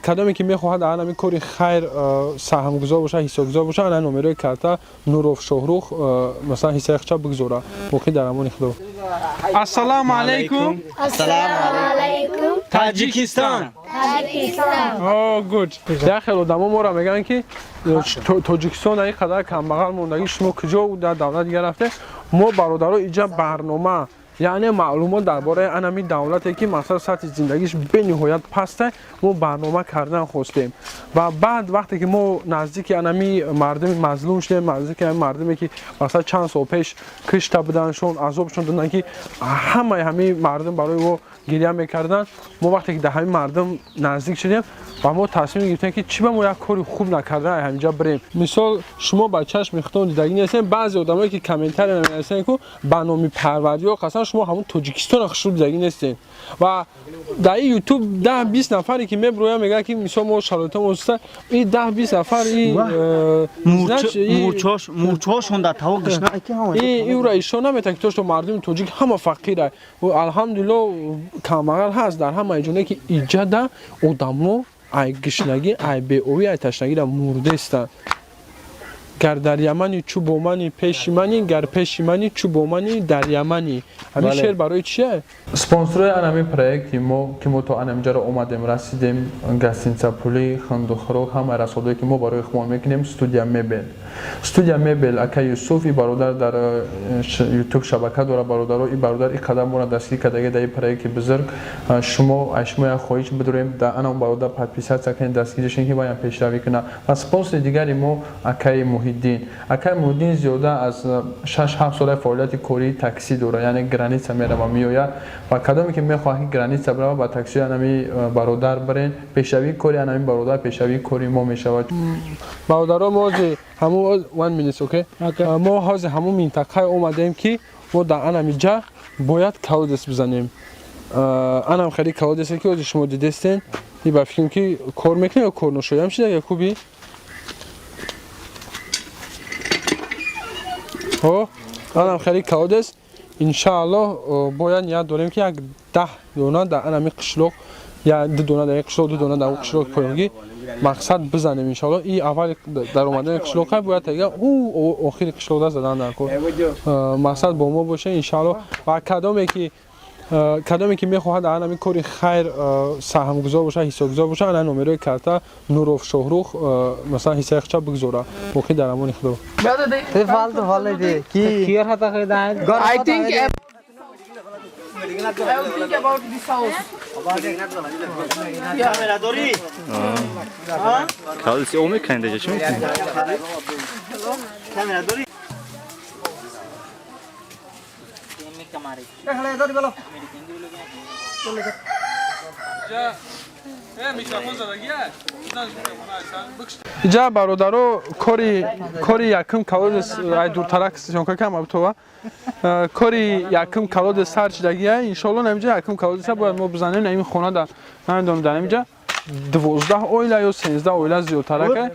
Кадоме ки мехоҳад ана ҳамин кори хайр саҳмгузор боша, ҳиссагузор боша, ана номерои карта Нуров Шоҳрух, масалан, ҳиссаи худша бигузора. Боқӣ дар амони Худо. Ассалому алайкум. Алайкум. Таҷикистон. Таҷикистон. О, good. Як хел одамо моро мегӯянд, ки Тоҷикистон ин қадар камбағал мондагӣ, шумо куҷо дар давлат дига рафте? Мо, бародаро, иҷа барнома, яъне маълумот дар бораи анами давлате, ки мақсад сатҳи зиндагиш бениҳоят паста, мо барнома кардан хостем. Ва баъд вақте ки мо наздики анами мардуми мазлум шудем, наздики ами мардуме, ки мақсад чанд сол пеш кишта буданшон, азобшон доданд, ки ҳамаи ҳамин мардум барои мо гиря мекарданд, мо вақте ки дар ҳамин мардум наздик шудем ва мо тасмим гирифтем, ки чӣ ба мо як кори хуб накардан, ҳаминҷа бирем. Мисол, шумо ба чашми худтон дидагӣ нестем. Баъзе одамое, ки комментария менависанд, ку ба номи парвардиё қасам, шумо ҳамун Тоҷикистонро хушрӯ дидагӣ нестем. Ва дар ин Ютуб 10-20 нафаре, ки меброянд, мегӯянд, ки мисол мо шароитамо суста, и 10-20 нафар и Мурчошон дар таво гишна. Иура ишо наметавон, ки то что мардуми тоҷик ҳама фақира. Алҳамдулилло, камбағал ҳаст дар ҳамаи ҷоне, ки иҷада одамо ай гишнагӣ, ай беобӣ, ай ташнагиро мурдестанд. Гар дар Ямани, чӯ бо мани пеши мани, гар пеши мани, чӯ бо мани дар Ямани. Ҳамин шеър барои чие? Спонсорои анами проекти мо, ки мо то анаминҷаро омадем, расидем, гостиница, пулӣ, хандухӯрок, ҳамаи расходое, ки мо барои худмон мекунем, студия мебел, студия мебел, ака Юсуф, и бародар дар Ютуб шабака дора. Бародаро, и бародар и қадар моро дастгир кардаги дар и проекти бузург. Шумо, аз шумо як хоҳиш бидорем: дар анам бародар подписаться кунед, дастгириш кунед, ки ваям пешравӣ кунад. Ва спонсори дигари мо акаи Муҳиддин. Акаи Муҳиддин зиёда аз 6-7 сола фаъолияти кории таксӣ дорад, яъне граница мерава, меояд. Ва кадоме ки мехоҳад, ки граница бирава, ба таксиҳои анами бародар бирен. Пешравии кори анами бародар пешравии кори мо мешавад. Бародаро, мо ҳозир ҳамун, one minute, okay, мо ҳозир ҳамун минтақае омадем, ки мо дар анами ҷа бояд колодец бизанем. Анам хеле колодеце, ки ҳозир шумо дидестен, и ба фикрам, ки кор мекунем ё кор ношоям шида якуби. Анам хеле колодец, иншааллоҳ, бояд ният дорем, ки як 10 дона дар анами қишлоқ, я ду дона дар ин қишлоқ, ду дона дар он қишлоқ поёнгӣ, мақсад бизанем, иншоалло. И аввали дар омадани қишлоқа бояд тага ӯ охири қишлоқда задан дар кор. Мақсад бо мо боша, иншоалло. Ва кадоме ки мехоҳад дар ҳамин кори хайр саҳмгузор боша, ҳиссагузор боша, ана номерои карта Нуров Шоҳрух, масалан, ҳиссаи худша бигузора. Боқӣ дар амони Худо. I will think about this house. Камера дорӣ? Колодец о мекунед, даҷа чӣ мекунед? Камера дорӣ? Иҷа, бародаро, кори якум колодец, ай дуртарак съёмка кам абтова, кори якум колодец сар шидагия, иншоалло. Намиҷа якум колодеца бояд мо бизанем. Ин хона да намедонам, дар намиҷа 12 оила ё 13 оила зиёдтарака.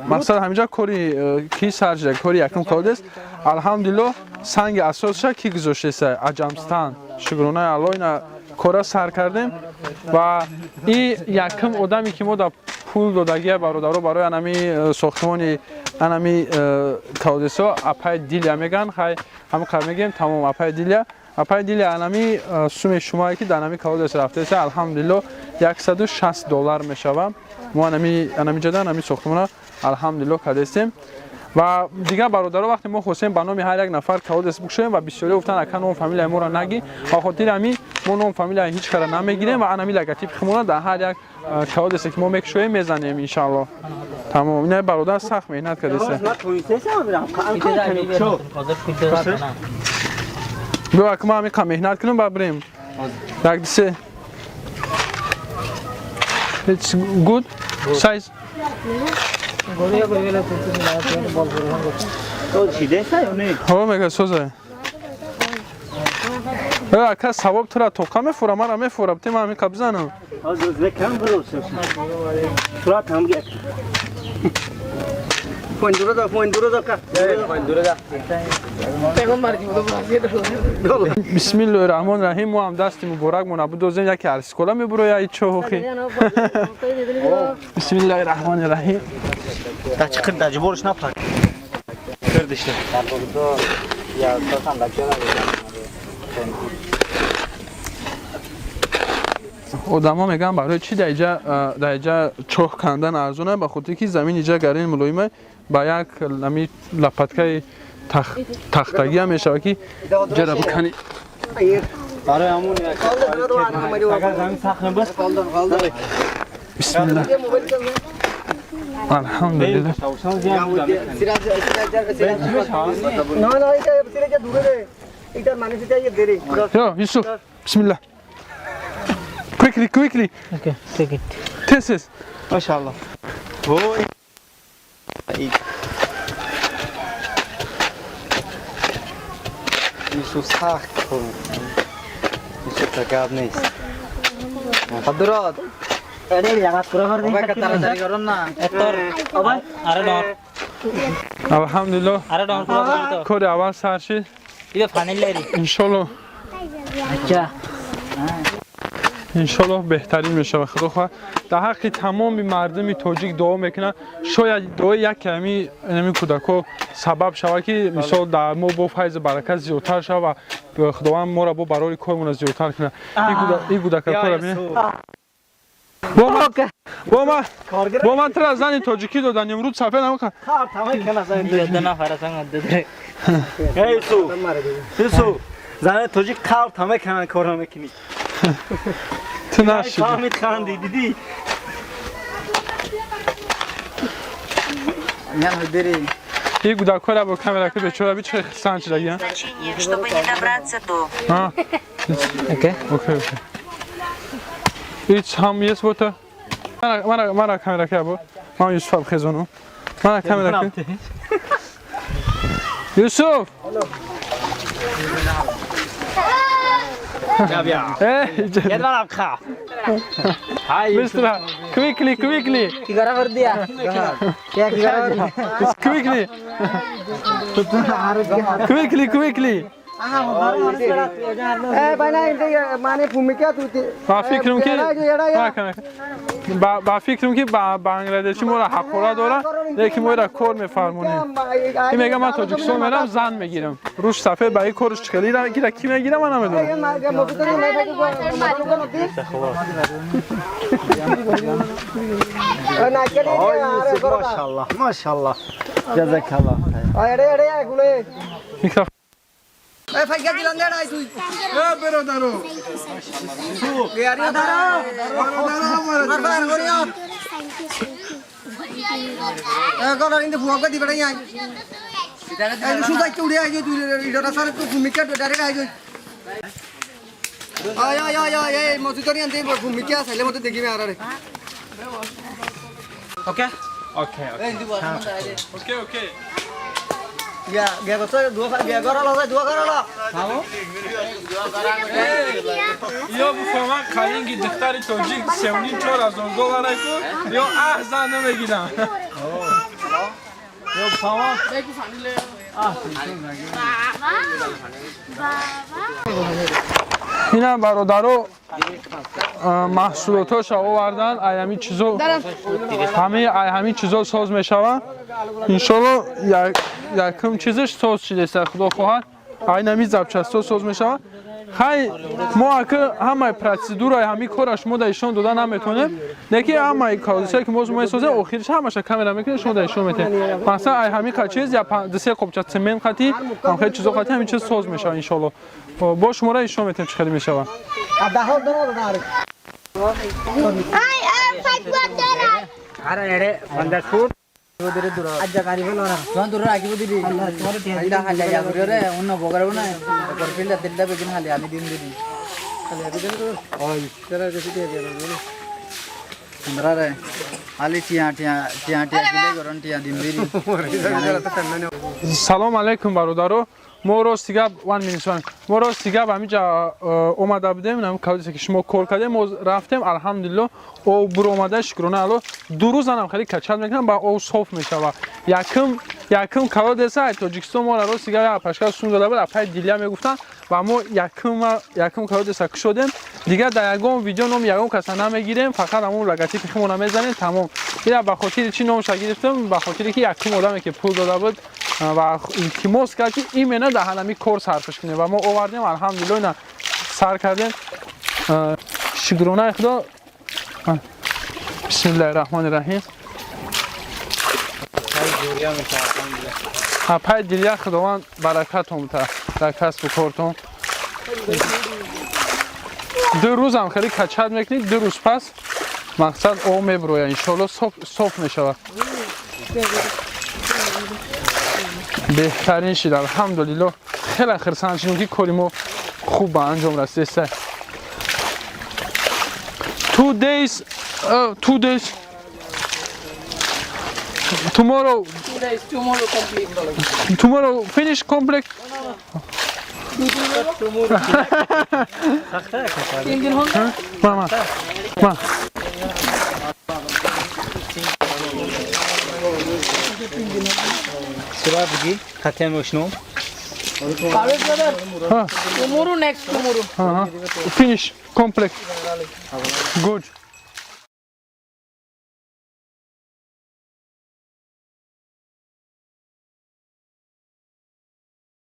Мақсад, ҳамиҷа кори ки сар шида, кори якум колодец, алҳамдулилло, санги асосша ки гузоштеса, Аҷамстан, шукронаи Алло, ина кора сар кардем. Ва и якум одаме, ки мо да пул додагия, бародаро, барои анами сохтмони анами колодецо, апай Дилия меган. Хай, ҳами қадр мегем, тамом. Апай Дилия, апай Дилия, анами суми шумое, ки дар анами колодец рафтеса, алҳамдулилло, 160 доллар мешава. Мо анами ҷода анами сохтмона, алҳамдулилло, кардестем. Ва дигар, бародаро, вақте мо хостем ба номи ҳар як нафар колодец бикушоем, ва бисёриҳо гуфтанд: «Ака, ном фамилияи моро нагӣ». Ба хотири ҳамин мо ном фамилияи ҳеҷ кара намегирем ва анами логотипи худмона дар ҳар як колодеце, ки мо мекушоем, мезанем, иншаалло. Тамом. Ина бародар сахт меҳнат кардеса. Биё, ака, ма ҳамин меҳнат кунем, ба бирем. Як, ду, се. It's good size. Ҳо, мега соза. Ака, савоб тура тоқа мефура, мара мефура, бите, ман ҳамин қа бизанам. Сурат. Бисмиллоҳи раҳмони раҳим. Мо ҳам дасти муборакмона бидозем, яке арсикола мебуроя и чоҳохи. Бисмиллоҳи раҳмони раҳим. Да чиқир, да ҷуборш напак. Кирдишта. Одамо мегӯянд, барои чӣ дар иҷа чоҳ кандан арзона? Ба хотире ки замин иҷа гарин мулоима, ба як ами лопаткаи тахтагиам мешавад, ки иҷара биканӣ. Барои ҳамун агар замин сахт набуд. Бисмилла, алҳамдулилла. না না, এটা সিরাজা দূরে রে, এটা মানুষ এটা দেরি। Yo, Yusuf, bismillah. Quickly, quickly. Okay, take it. This is. Машаалло. Вой. Юсуф сахт кун. Юсуф та гап нест. আব্দুরদ। আরে জায়গা পুরো করে দিন। তাড়াতাড়ি করুন না। তোর আরে ডর। Алҳамдулилло. আরে ডর পুরো করে তো। Кори аввал сар шид. এটা ফাইনাল লাইরি। Иншолло. আচ্ছা। Иншолло, беҳтарин мешавад, худо хоҳад. Дар ҳаққи тамоми мардуми тоҷик дуо мекунад. Шояд дуои яке ҳами кӯдакҳо сабаб шавад, ки мисол дар мо бо файзу баракат зиёдтар шавад ва худованд моро бо барори кормона зиёдтар кунад. Ин кӯдакакора бинед. Бо ман тра зани тоҷикӣ додан имрӯз сафед ҳам. না ফারা সঙ্গ দে। Эй Юсуф. Юсуф. Зани тоҷик қалб тама кана кор намекунӣ. Ту нашидӣ. Фаҳмид, ханди, дидӣ? Ин кӯдакҳоро бо камера ки бечора би чӣ хирсанд шудагиян. Значение, чтобы не добраться до. Okay. Okay. It's ham yes бота. Мара мара мара камера ки бо. Ман Юсуф хезону. Мара камера ки. Юсуф. Бия. Э, Быстро. Quickly, quickly. কি করা করে দিয়া কে কি করা? It's quickly. Quickly, quickly. এ ভাই, না মানে ভূমিকা তুই Ба фикрам ки ба фикрам ки ба бангладеши моро ҳақора дора, лекин мо ира кор мефармонем. Ин мега, ман Тоҷикистон мерам, зан мегирам. Рӯш сафед ба ин корш чикали гира ки мегирам, ман намедонам. Машаллоҳ, машаллоҳ. Ҷазакаллоҳ. Микрофон. তুই Бародаро. দিবে সুদা উড়ে I তুই সার ভূমিকা ডাইরেক্ট I. আয় আয় আয় আয়, এই মসজিদ আনতে ভূমিকা চাইলে মতো দেখিবি আর। ওকে। Okay, okay, okay. গিয়া গিয়া করছ, দোয়া গিয়া করালো, দোয়া করালো। Ё бифаҳман, қалинги духтари тоҷик 3,5-4 ҳазор доллар ку, ё аҳ зан намегирам. Ё бифаҳман. Инам бародаро маҳсулотоша овардан. Ай ҳамин чизо, ҳамаи ай ҳамин чизо соз мешаванд, иншолло. Якум чизаш соз шидеста, худо хоҳад, айн ҳамин запчастҳо соз мешаванд. Хай, мо ака ҳамаи процедураи ҳамин кора шумо да ишон дода наметонем, лекин ҳамаи колесое ки мо месозем, охириш ҳамаша камера мекунем, шумо да ишон метем. Масалан, ай ҳамин чиз я дусе қопча цемент қати, ҳамхел чизо қати ҳамин чиз соз мешавад, иншолло. Бо шуморо ишон метем, чӣ хеле мешавад. I am Fatwa. আরে এড়ে 15 ফুট আচ্ছা গাড়ি ফেলো না তোমার দূরে রাখিব দিদি তোমার টিয়া হালিয়া ইয়া করিও রে, অন্য বগারব না করফিল্ডা দিল্লা বেগুন হালি আমি দিন দিদি খালি আবি দেন তো ওই তারা বেশি দিয়ে দেন। 15 রে হালি টিয়া টিয়া টিয়া টিয়া দিলে গরম টিয়া দিন দিদি। Салом алейкум, бародаро. Мо рости гап, one minute, one. Мо рости гап ҳамиҷа омада будем, ҳам колодезе ки шумо кор кардем, мо рафтем, алҳамдулилло, об буромада, шукрона Алло. 2 рӯзанам хеле качать мекунам, ба об соф мешава. Якум колодеса ай Тоҷикистон моро, рости гап, апашка сум дода буд, апай Дилия мегуфтанд, ва мо якум колодеса кушодем. Дигар дар ягон видео номи ягон каса намегирем, фақат ҳамон логотипи худмона мезанем, тамом. Ира ба хотири чӣ номша гирифтем? Ба хотире ки якум одаме ки пул дода буд ва илтимос кард, ки именно дар ҳанами кор сарфш кунем, ва мо овардем, алҳамдулилло, ина сар кардем. Шукронаи Худо. Бисмиллаҳи раҳмони раҳим. Апай Дилия, Худованд баракатон та дар касбу кортон. 2 рӯзам хеле качать мекунед, 2 рӯз пас мақсад об меброяд, иншоалло, соф мешавад. Беҳтарин шид, алҳамдулилло. Хеле хирсанд шудем, ки кори мо хуб ба анҷом расидеста. 2 days, 2 days, tomorrow. 2 days, tomorrow complete. Tomorrow finish complete. 3 দিন হল। Мама, ма. Сурат бигӣ, хатиам ошном. Tomorrow, next tomorrow. Finish complete. Good.